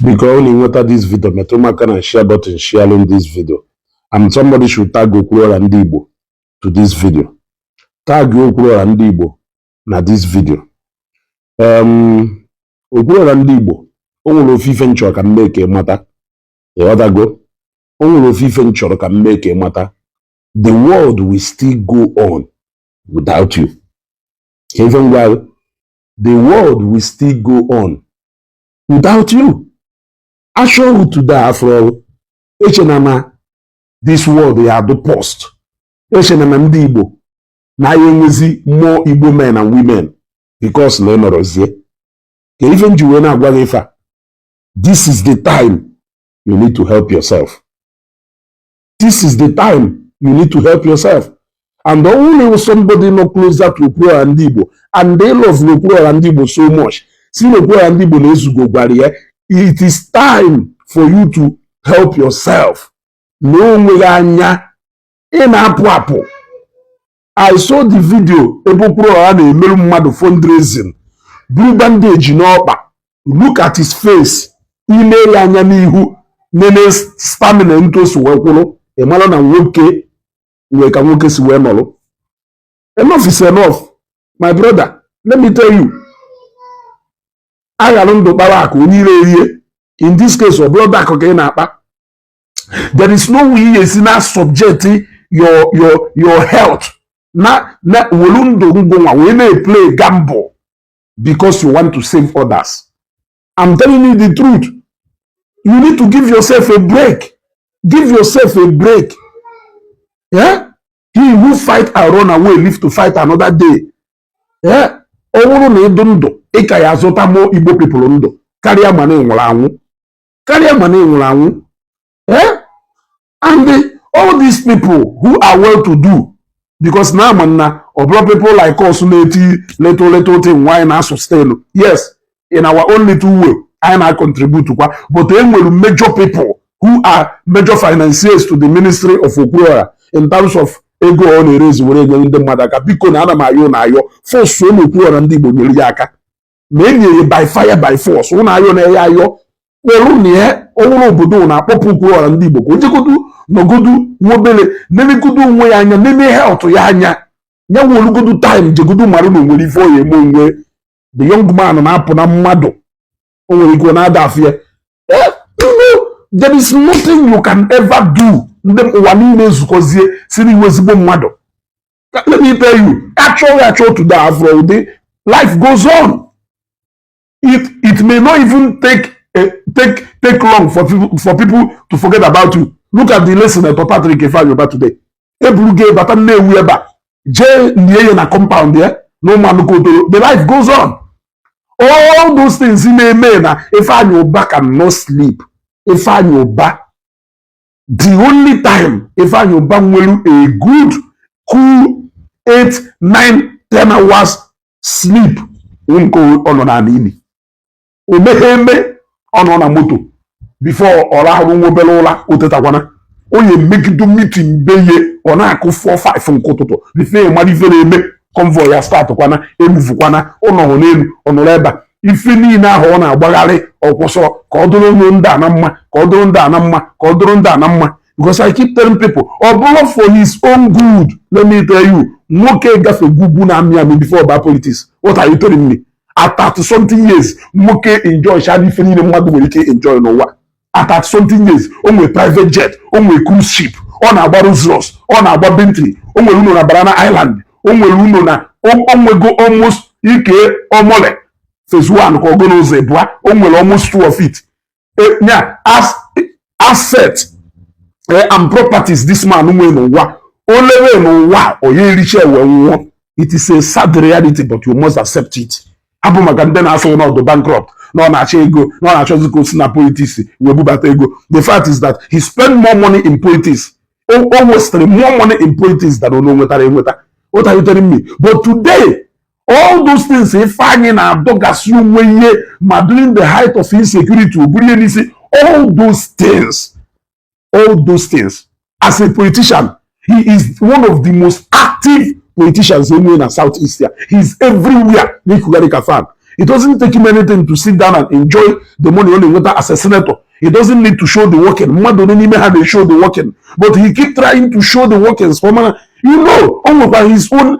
Biko, ọ na-enweta this video, metụ m aka na share button, sharing this video, and somebody should tag Okwuluora Ndị Igbo to this video. Tag Okwuluora Ndị Igbo na this video. Okwuluora Ndị Igbo, o nwere ofu ife m chọrọ ka m mee ka ị mata. Ịghọtago? O nwere ofu ife m chọrọ ka m mee ka ị mata. The world will still go on without you. Ka ife m gwa gị, the world will still go on without you. Achọghị today after all, echena na this world ya adụ post. Echena na ndị Igbo na ya enwezi more Igbo men and women because na ị nọrọzie. Ka ife m ji wee na-agwa gị ife a, this is the time you need to help yourself. This is the time you need to help yourself. And only somebody no closer to Okwuluora Ndị Igbo and they love Okwuluora Ndị Igbo so much. Si na Okwuluora Ndị Igbo na-ezugo gwara ya, it is time for you to help yourself. Na onwe gị anya ị na-apụ apụ. I saw the video ebe Okwuluora na-emerụ mmadụ fundraising, buru bandage n'ọkpa. Look at his face. Ime ya anya n'ihu, nene stamina ntu o si wee kwụrụ, ị mara na nwoke nwee ka nwoke si wee nọrọ. Enough is enough, my brother. Let me tell you, aghalụ ndụ kpara akụ onye ire erie. In this case, ọ bụrụ akụ ka ị na-akpa, there is no way ị esi na subject your health na welu ndụ ngụnwa wee na-play gamble because you want to save others. I'm telling you the truth. You need to give yourself a break. Give yourself a break. Yeah? He who fight and run away live to fight another day. Yeah? Ọ bụrụ na ịdụ ndụ, ị ka ya azụta more Igbo people ndụ karịa ma na ị nwụrụ anwụ, karịa ma na ị nwụrụ anwụ. Eh? And all these people who are well to do, because na ama na ọ bụrụ people like us na-eti little little thing nwaanyị na sustain, yes, in our own little way anyị na-contribute kwa, but e nwere major people who are major financiers to the ministry of Okwuluora in terms of ego ọ na-erezi were enyere ndị mmadụ aka. Biko, na ana m ayọ na ayọ force na Okwuluora Ndị Igbo nyere ya aka ma e nyere by fire by force. Ụnụ ayọ na ya ayọ kpọrụ na ya ọhụrụ obodo na-akpọpụ Okwuluora Ndị Igbo ka o jegodu nọgodu nwa obere, nenegodu onwe ya anya, nene health ya anya, ya welugodu time jegodu marụ na onwere ife ọ ya eme onwe. The young man na-apụ na mmadụ, o nwere ike ọ na-ada afụ ya. No, there is nothing you can ever do. Ndị ụwa niile ezukọzie si n'iwu ezigbo mmadụ, let me tell you, achọghị achọ today after ụdị life goes on. It may not even take long for people to forget about you. Look at the late Senator Patrick Ifeanyi Uba today. Eburugo bata Nnewi ebe a, jee nie ya na compound ya na ụmụanụkọ otoro. The life goes on. All those things na-eme na Ifeanyi Uba cannot sleep. Ifeanyi Uba, the only time Ifeanyi Uba nwere a good cool 8 9 10 hours sleep nke ọ nọ n'ala ili, o meghe eme ọ nọ na moto before ọ rahụrụ nwa obere ụra, o tetakwana onye megido meeting be ye, ọ na-akụ 4 5 nke ụtụtụ before mara ife na-eme. Convoy ya start kwana, emuvukwana ụnọhụ n'elu, ọ nọrọ ebe a. Ife niile ahụ ọ na-agbagharị, ọ kwụsịrọ ka ọ dụrụ onye ndị a na mma, ka ọ dụrụ ndị a na mma, ka ọ dụrụ ndị a na mma, because I keep telling people, ọ bụrụ for his own good. Let me tell you, nwoke gafe ugwu na-amị amị before ba politics. What are you telling me? At 30 something years, nwoke enjoy sha ife niile mmadụ nwere ike enjoy n'ụwa. At 30 something years, o nwere private jet, o nwere cruise ship, ọ na-agba Rolls Royce, ọ na-agba Bentley, o nwere ụlọ na Banana Island, o nwere ụlọ na o nwego almost ike ọmọle phase 1 ka ọgụ n'ụzọ ịbụa, o nwere almost two of it. Nya as asset and properties this man nwere n'ụwa, o lewe n'ụwa onye ericha ewe nwụọ. It is a sad reality, but you must accept it. Abụ maka ndị na-asụ na ọdụ bankrupt, na ọ na-achọ ego, na ọ na-achọzi ka o si na politics wee bubata ego. The fact is that he spent more money in politics. O wasted more money in politics than o nwetara enweta. What are you telling me? But today, all those things Ifeanyi na-adọgasị onwe ihe ma during the height of insecurity, o buru ihe n'isi, all those things, all those things, as a politician, he is one of the most active politicians enwe na South East. Here he is everywhere n'ikugharị ka fan. It doesn't take him anything to sit down and enjoy the money ọ na-enweta as a senator. He doesn't need to show the working. Mmadụ ole n'ime ha na-show the working? But he keep trying to show the workings for mana o nwekwa his own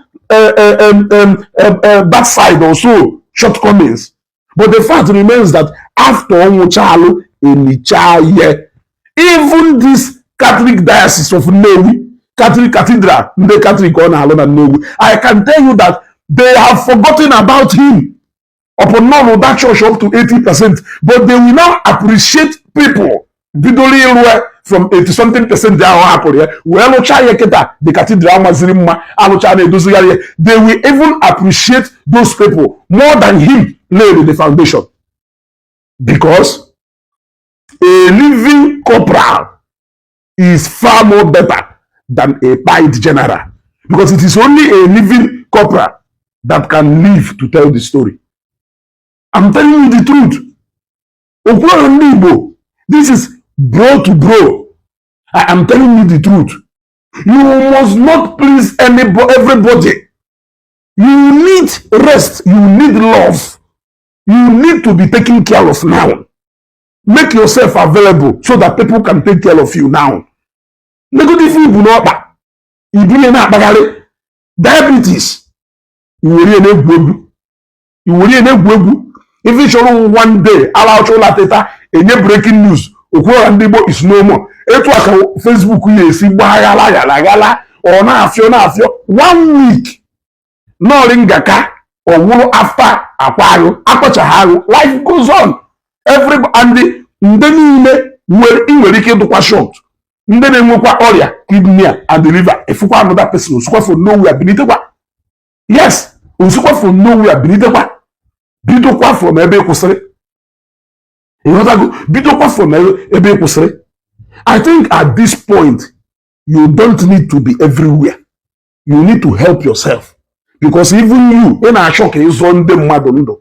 bad side also, shortcomings. But the fact remains that after ọnwụchalụ emicha ye, even this Catholic Diocese of Nnewi, Catholic Cathedral ndị Catholic ọ na-alụ na Nnewi, I can tell you that they have forgotten about him upon none that church up to 80%, but they will now appreciate people bidoro ịrụ ya from 80 something percent ahụ hapụrụ ya wee lụchaa ya. Kịta the cathedral maziri mma, alụcha na-edozigharị ya. They will even appreciate those people more than him laid the foundation, because a living corporal is far more better than a pied general, because it is only a living corporal that can live to tell the story. I'm telling you the truth. Okwuọra ndị Igbo, this is bro to bro. I am telling you the truth. You must not please anybody, everybody. You need rest. You need love. You need to be taken care of now. Make yourself available so that people can take care of you now. Negodi ife ibu n'ọkpa ibunye na-akpagharị diabetes, iwerie na-egwu egwu, iwerie na-egwu egwu. Ife chọrọ one day ala ụla teta enye breaking news, Okwuọra ndị Igbo is no more. Etu a ka Facebook ya esi gbaa ghala ghala ghala, ọ na-afịọ na-afịọ one week nọọrị ngaka ọwụrụ after akwa arụ akpọchaghị arụ. Life goes on. Every and ndị niile nwere ị nwere ike ịdụkwa short, ndị na-enwekwa ọrịa kidney and liver, efukwa another person osikwa from nowhere bilitekwa. Yes, osikwa from nowhere bilitekwa, bidokwa from ebe ị kwụsịrị. Ịghọtago? Bidokwa from ebe ị kwụsịrị. I think at this point you don't need to be everywhere. You need to help yourself, because even you ị na-achọ ka ịzọ ndị mmadụ ndụ,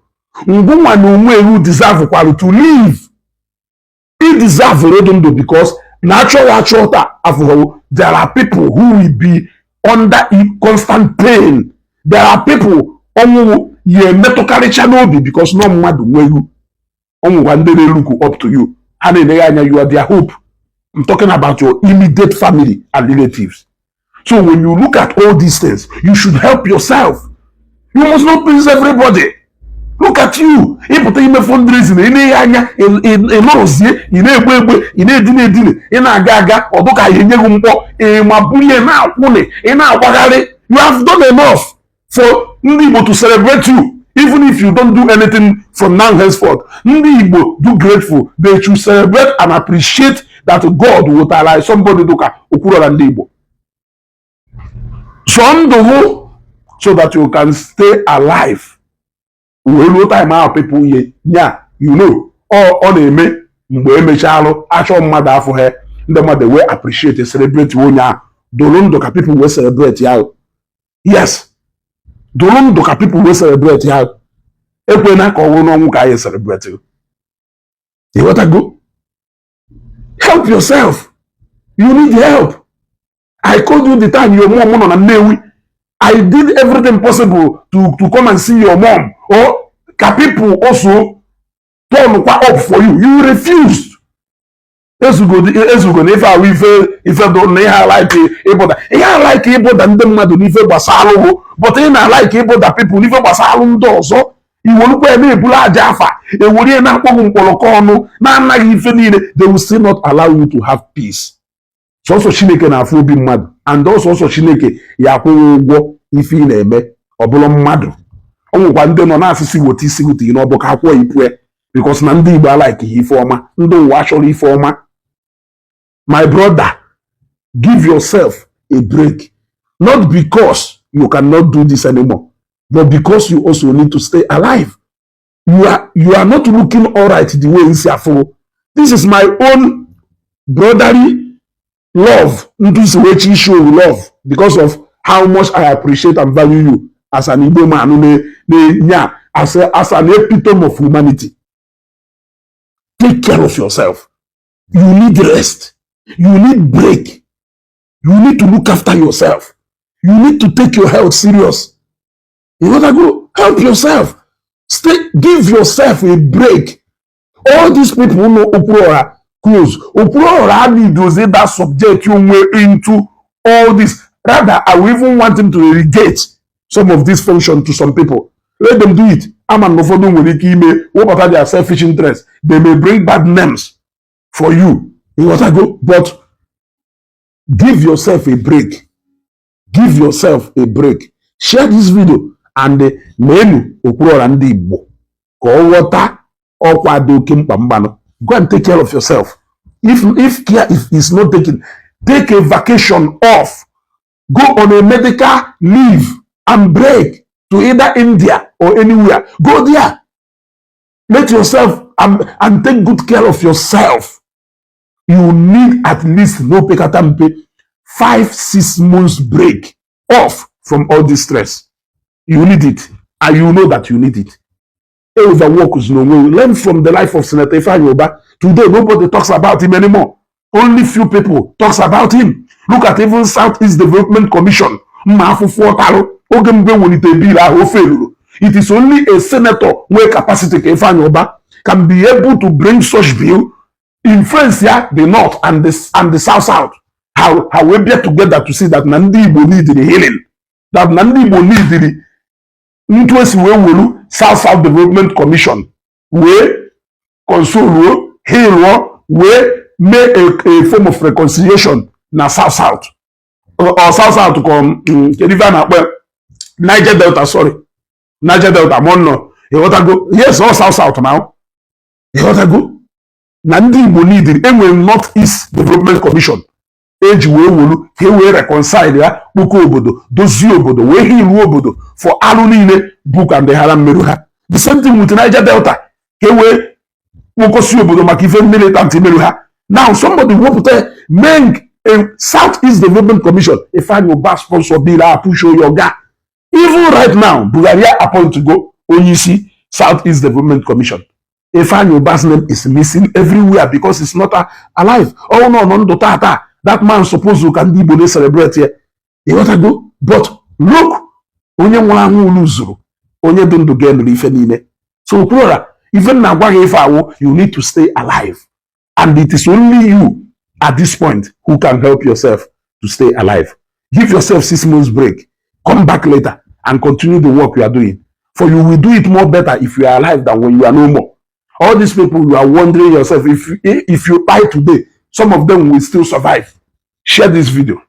ngwụnwa na onwe ewu deserve kwalụ to live. Ị deserve ịdụ ndụ, because na achọghị achọ taa afụghọwo. There are people who will be under constant pain. There are people ọnwụwụ ya emetụkarịcha n'obi, because nọ mmadụ nweghị ọnwụkwa ndị na-elook up to you, ha na-eneghe anya. You are their hope. I'm talking about your immediate family and relatives. So when you look at all these things, you should help yourself. You must not please everybody. Look at you. Ịpụta ime fundraising, ị na-eghe anya, ị nọrọzie, ị na-egbe egbe, ị na-edina edina, ị na-aga aga ọdụ ka ya enye gị mkpọ ị ma bulie na-akwụnị, ị na-agbagharị. You have done enough for ndị Igbo to celebrate you. Even if you don't do anything from now henceforth, ndị Igbo do grateful. They should celebrate and appreciate that God wetara somebody dụka Okwuluọra ndị Igbo. So ndụ hụ so that you can stay alive wee ruo time ahụ people ye nya ọ na-eme mgbe emechalụ achọ mmadụ afọ ha, ndị mmadụ wee appreciate, celebrate onye ahụ dụrụ ndụ ka people wee celebrate ya. Yes, dụrụ ndụ ka people wee celebrate ya. Ekwena ka ọ bụrụ n'ọnwụ ka anyị celebrate. Ịghọtago? Help yourself. You need help. I called you the time your mom nọ na Nnewi. I did everything possible to come and see your mom or ka people also turn kwa up for you. You refused. Ezugo, ezugo na ife ahụ ife ife dị na ihe alike ịbụda, ihe alike ịbụda ndị mmadụ n'ife gbasara ụgwụ, but ị na-alike ịbụda people n'ife gbasara ndị ọzọ. Iwerukwa ya na-ebulu aja afa ewere ya na-akpọghị mkpọrọkọ ọnụ na-anaghị ife niile. They will still not allow you to have peace. Sọsọ Chineke na-afụ obi mmadụ, and ọsọsọ Chineke ya akwụghị ụgwọ ife ị na-eme. Ọ bụrụ mmadụ ọ nwekwa ndị nọ na-asịsị weta isi weta na ọ bụ ka akwụọ ipue, because na ndị Igbo alike ife ọma, ndị ụwa chọrọ ife ọma. My brother, give yourself a break, not because you cannot do this anymore, but because you also need to stay alive. You are not looking alright the way nsi afụ. This is my own brotherly love nduzi wechi show love, because of how much I appreciate and value you as an Igbo man na-enye as an epitome of humanity. Take care of yourself. You need rest. You need break. You need to look after yourself. You need to take your health serious. You gotta go help yourself. Stay Stay, give yourself a break. All these people know Okwuluora close. Okwuluora need ozi that subject onwe into all this. Rather, I will even want him to delegate some of this function to some people. Let them do it. Ama na ụfọdụ nwere ike ime wepụta their selfish interest. They may bring bad names for you. Ịghọtago? But give yourself a break. Give yourself a break. Share this video and meenu Okwuluora ndị Igbo ka ọ ghọta ọkwa dị oke mkpa mgbanụ. Go and take care of yourself. If care if is not taken, take a vacation off. Go on a medical leave and break to either India or anywhere. Go there. Let yourself and take good care of yourself. You need at least, no pekata mpe, 5, 6 months break off from all this stress. You need it, and you know that you need it. Overwork is no way. Learn from the life of Senator Ifeanyi Ubah. Today, nobody talks about him anymore. Only few people talks about him. Look at even Southeast Development Commission. Mma afụfụ ọtarụ oge mgbe welite bill ahụ ofe eruru. It is only a senator nwee capacity ka Ifeanyi Ubah can be able to bring such bill, influence ya the north and the south south. How we bịa together to see that na ndị Igbo need the healing. That na ndị Igbo need the ntu esi wee welu South South Development Commission wee consoluo, healuo, wee mee a form of reconciliation na South South or South South ka kedu ife a na-akpọ ya? Niger Delta, sorry, Niger Delta ma ọ nọ. Ịghọtago? Yes, ọ South South now. Ịghọtago na ndị Igbo niile enwere North East Development Commission eji wee wolu ka e wee reconcile ya, kpokọ obodo, dozie obodo, wee hiruo obodo for alụ niile Boko and Haram merụ ha. The same thing with Niger Delta, ka e wee kpokọsi obodo maka ife militant merụ ha. Now somebody wepụta mee a South East Development Commission. Ifeanyi Ubah sponsor bill a, push your oga. Even right now, Buhari appoint go onye isi South East Development Commission. Ifeanyi Ubah's name is missing everywhere because it's not alive. Oh no, ndụ tata, that man suppose ka ndị Igbo na-celebrate ya. Ịghọtago? But look, onye nwụrụ anwụ ulu zuru, onye dị ndụ ga-enụrụ ife niile. So Okwuluora, ife m na-agwa gị ife awụ, you need to stay alive, and it is only you at this point who can help yourself to stay alive. Give yourself 6 months break. Come back later and continue the work you are doing, for you will do it more better if you are alive than when you are no more. All these people you are wondering yourself, if you die today, some of them will still survive. Share this video.